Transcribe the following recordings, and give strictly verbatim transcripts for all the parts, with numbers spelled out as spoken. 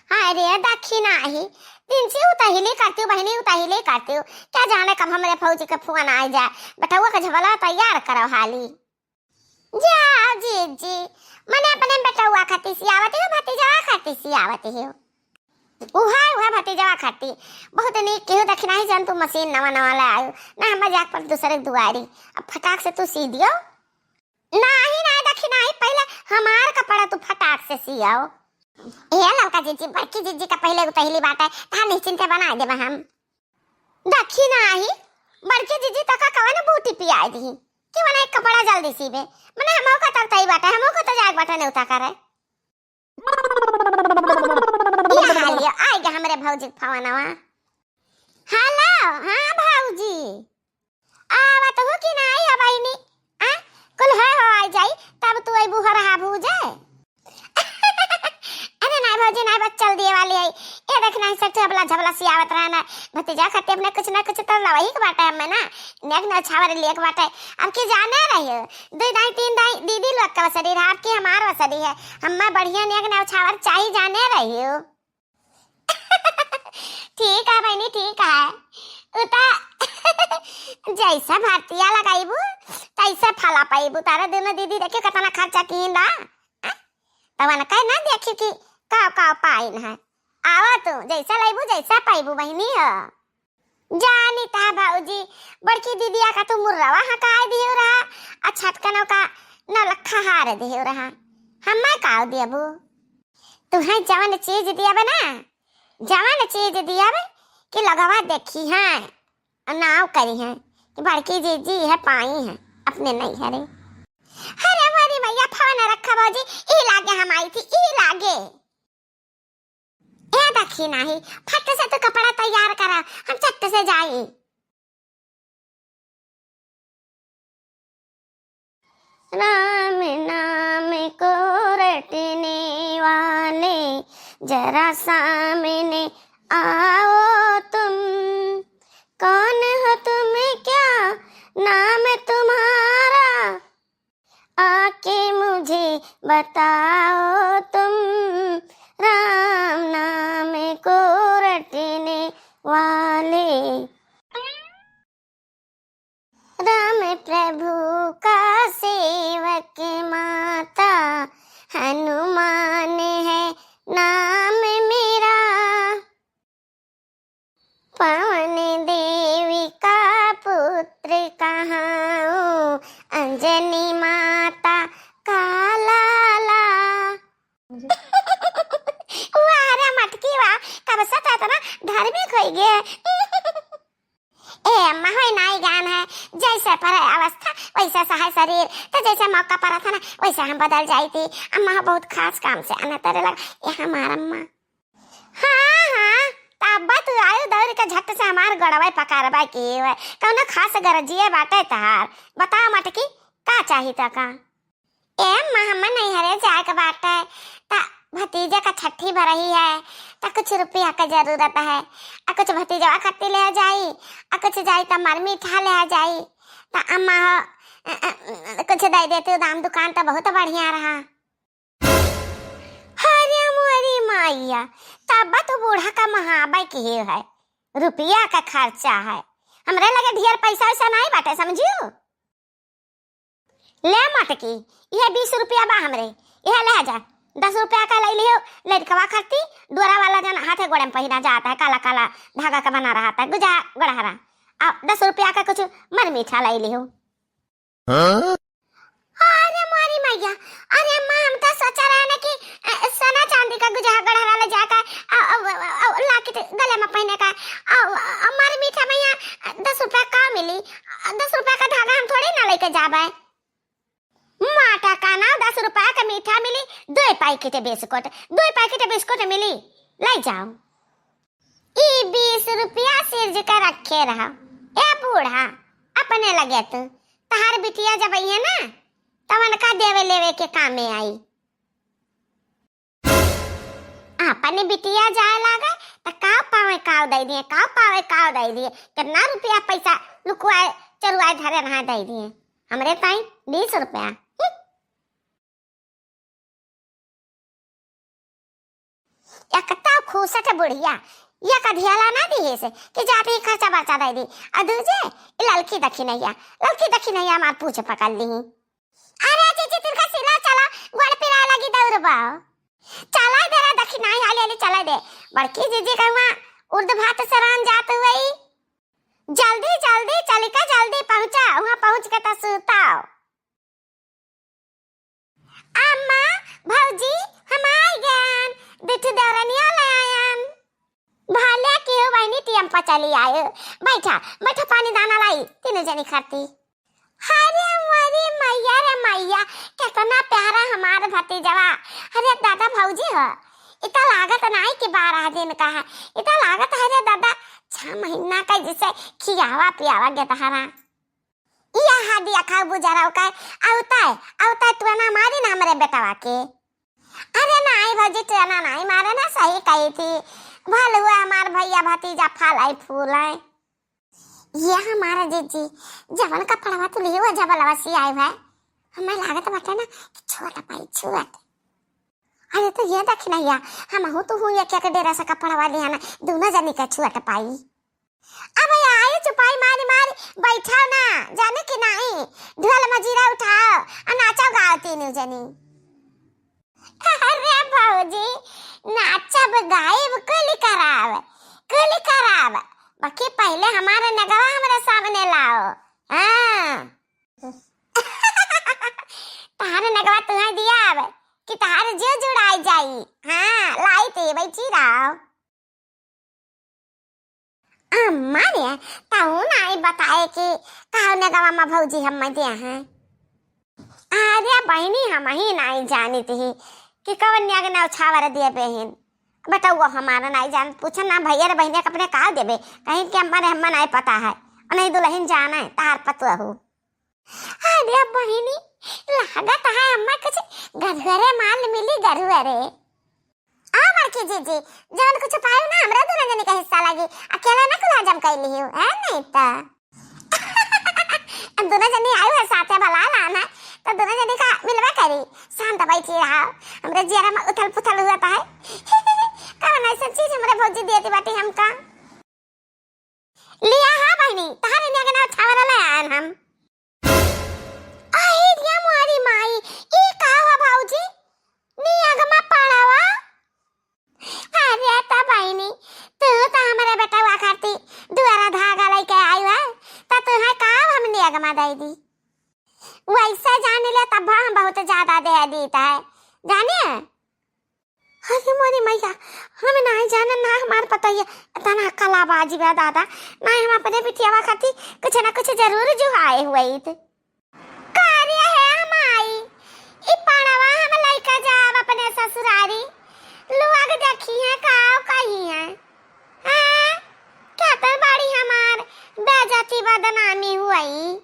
हाय रे, देखी नाही, दिन से उतहिली करती हूँ बहिनी, उतहिली करती हूँ। क्या जाने कब हमरे भौजी के फोन आ जाए। बेटउआ के झबला तैयार करो हाली। जाओ जीजी, मने अपने बेटउआ खातिर सियावत हो, भतीजवा खातिर सियावत हो। उहा, उहा भतीजवा खातिर। बहुत नीक केहू देखी नाही जन तू मशीन नवा नवा ले आयो। ना हम जाक पर दूसरे दुआरी। अब फटाक से तू सी दियो। नाही, नाही, देखी नाही, पहिले हमार कपड़ा तू फटाक से सियाओ। ए ललका जीजी, बड़की जीजी का पहिले उतहिली बाटे, तहार निश्चिंते बनाइ देबे हम। देखी नाही, बड़की जीजी तका कवन बूटी पियाइ दिही, कि मने कपड़ा जल्दी सीबे, मने हमहू का तब तई बाटे, हमहू का तो जाए बाटे नेवता करे। या हालियो, आइ गे हमरे भौजी के फोनवा। हेलो, हाँ भौजी। आवत हो कि नाही हो बहिनी? आ, कुल है हो आइ जाई, तब तू अइबू हो रहा भूजे। अरे नाही भौजी, नाही, बस चल दिए वाली है। ए देख नाही, सब झबला झबला सियावत रहा ना। भतीजा खातिर अपने कुछ ना कुछ तो लवही के बाटे हमें ना। नेक न्योछावर लिए के बाटे। अब की जाने रही हो, दुई दाई, तीन दाई, दीदी लोग का वसरी रहा, अब की हमार वसरी है। हमें बढ़िया नेक न्योछावर चाही जाने रही हो। ठीक है बहिनी, ठीक है। उ त जैसे भर्तिया लगाइबू, तैसे फला पाइबू। तारे दुनो दीदी देखियो कितना खर्चा कीन बा। तवन कह ना देखियो कि का का पाइन है। आवा तू, जैसे लइबू, जैसे पाइबू बहिनी हो। जानी ता भौजी, बड़की दीदिया का तू मुर्रवा हकाए दियो रहा, आ छटकनों का नौलखा हार दियो रहा। हमें काव देबू? तुहें जवन चीज दियब ना, जवन चीज दियब कि लगवा देखी हैं, नाव करी हैं कि बड़की जीजी है पाई हैं अपने नैहरे। अरे मोरी मैया, फोन रखा भौजी, ई लागे हम आई थी, ई लागे। ए देखी नाही, फट से तू कपड़ा तैयार करा, हम झट से जाई। राम नाम को रटने वाले, जरा सामने आओ तुम। कौन हो तुम, क्या नाम तुम्हारा? आके मुझे बताओ तुम, राम नाम को रटने वाले। राम प्रभु का सेवक माता, हनुमान है नाम मेरा। पवन देवी का पुत्र कहाऊं, अंजनी माता का लाला। वाह रे मटकी वाह, कब से तो इतना धार्मिक होइ गए। ए अम्मा, होई नाई गान है, जैसे परे अवस्था वैसे सहे शरीर। तो जैसे मौका पड़ा था ना, वैसे हम बदल जाई थी। अम्मा हो बहुत खास काम से आने तेरे लग, ये हमार अम्मा। हाँ, हाँ, तब तू आयु दौड़ के झट से हमार गोड़वे पकड़बे की हुए। कौनो खास गरजिए बाटे तहार? बताओ मटकी, का चाही त का? ए अम्मा, हमें नैहरे जाए के बाटे, त भतीजे का छठी भरही है, त कुछ रुपया के जरूरत है। आ कुछ भतीजवा खत्ती ले जाई, आ कुछ जाई त मर मीठा ले जाई। त अम्मा हो, अ, अ, कुछ दे देती, दाम दुकान त बहुत बढ़िया रहा। अरे मोरी माइया, तब तो बूढ़ा का महाबे की है, रुपया का खर्चा है। हमरे लगे ढेर पैसा वैसा नाई बाटे, समझियो। ले मटकी, ये बीस रुपया बा हमरे, ये ले जा। दस रुपया का ले लियो, लड़कवा खत्ती, डोरा वाला जन हाथे गोड़े में पहिना जाता है, काला काला धागा का बना रहा था, गुजा गड़हरा। आ दस रुपया का कुछ मर मीठा ले लियो। हाँ? अरे मोरी मैया, अरे अम्मा, हम तो सोचा रहे ना कि, अ, सोना चांदी का गुजहा गढ़रा ले जाकर, अ, अ, अ, अ, लाकिट गले में पहने का, अ, अ, अ, मर मीठा मैया, अ, दस रुपया का मिली? अ, दस रुपया का धागा हम थोड़ी ना लेके जाबे। माटा का ना, दस रुपया का मीठा मिली, दो पैकेट बिस्कुट, दो पैकेट बिस्कुट मिली, ले जाओ। ई बीस रुपया सिरज के रखे रहा। ए बूढ़ा, अपने लगे तू, तहार बिटिया जब अइहे ना, तवन का देवे लेवे के कामे आई। अपने बिटिया जाए लागे, त काव पावे काव दे दिए, काव पावे काव दे दिए। कितना रुपया पैसा लुकुआए, चरुआए धरे रहा दे दिए। हमरे ताई बीस रुपया। हम्म। या कत्ता खूसट बुढ़िया, या कधियाला ना दिहे से कि जाते ही खर्चा बर्चा दे दी। आ दूजे, ई ललकी दखिनैया, ललकी दखिनैया हमार पूछ पकड़ ली। अरे जीजी, तिनका सिला चला, गोड़ पिराए लगी दौड़बा। चला दे रे दखिनाई, हाली हाली चला दे। बड़की जीजी कहवा उर्द भात से रान जात हुई। जल्दी जल्दी चलिका जल्दी पहुँचा, वहाँ पहुँच के त सुताओ। अम्मा, भौजी, हम आइ गएन, दुठु देवरनिया ले आएन। भले केहू बहिनी टियम पर चली आए। बैठा, बैठा, पानी दाना लाई, तीनों जनी खाती। अरे मोरी मैया रे मैया, कितना प्यारा हमार भतीजवा। अरे दादा भौजी हो, इता लागत नाई कि बारह दिन का है, इता लागत है रे दादा छह महीना का, जिसे खियावा पियावा गेदहरा। इया हादी अखाऊ बुझारा का, अउताए, अउताए टुअना मारी ना हमरे बेटवा के। अरे नाई भौजी, टुअना नाई मारे ना, सही कही थी। भल हुआ हमार भैया भतीजा फल आई फूल आई। ये हमारा जीजी, जवन कपड़वा तू लिहे हुआ जबलवा सियाए हुआ है, हमें लागत बाटे ना कि छुअट पाई, छुअट। अरे तो ये देखी ना या, हम हो तो हूँ एक एक डेरा से कपड़वा लिया ना, दोनों जनी का छुअट पाई। अब ये आई चुपाई मारी मारी बैठाओ ना, जाने कि नहीं, ढोल मजीरा उठाओ, आ नाचो गाओ तीनों जनी। अरे भौजी, नाचब गायब कुल कराब, कुल कराब, बाकी पहले हमारे नगवा हमरे सामने लाओ। हाँ। तहार नगवा तुहे दियाब कि तहार जीव जुड़ाई जाई। हाँ, लाई ते बैठी रहो। अम्मा रे, तहु नाई बताए कि कौने गवा मा भौजी हम्मे दे हैं। अरे बहिनी, हमही नाई जानित ही कि कवन नेग नेवछावर देबे हिन। बेटउआ हमारा नाई जान, पूछन ना भैया रे बहिनी के अपने का देबे, कहीं कि अम्मा रे हम्मे नाई पता है, और नहीं दुलहिन जाना है, तहार पतुआ हो। अरे बहिनी, लागत है अम्मा कुछ गरुअरे माल मिली, गरुअरे। आ बड़की जीजी, जवन कुछ पायु ना हमरा दुनो जनी का हिस्सा लागी, अकेले ना कुल हजम कैली हो, है नहीं त। अब दुनो जनी आयु है साथे भला लान है, तो दुनो जनी का मिलबे करी। शांत बैठी रहो, हमरे जियरा में उथल पुथल हुआ है। कवन ऐसा चीज हमरे भौजी देती बाटी हमका? लिया हा बहिनी, तहारे नेग नेवछावर ले आयन हम। अरे रे मोरी माई, ई का हुआ भौजी? नेग मा पड़वा? अरे त बहिनी, तू त हमरे बेटवा खाती दुआरा धागा लेके आई है, त तुहे का हम नेग मा दे दी? वैसे जान ले तब हम बहुत ज्यादा दे दीत है, जाने? अरे मोरी मैया, हम नाई जानन ना, हमार पतोहिया इतना कलाबाज बा दादा, ना हम अपने बिटियावा खाती कुछ ना कुछ जरूर जुहाए हुए थे। का रे हे माई, ई पड़वा हम लइका जाब अपने ससुरारी, लोग देखी हैं, का कही हैं? हाँ, क्या तो बड़ी हमार बेइज्जती बदनामी हुई।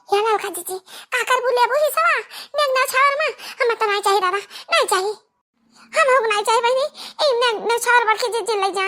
या ललका जीजी, का करबू, लेबू हिस्सा नेग नेवछावर मा? हमें तो नाई चाही दादा, नाई चाही। हम लोग नाई चाही बहिनी, ई नेग नेवछावर बड़की जीजी ले जा।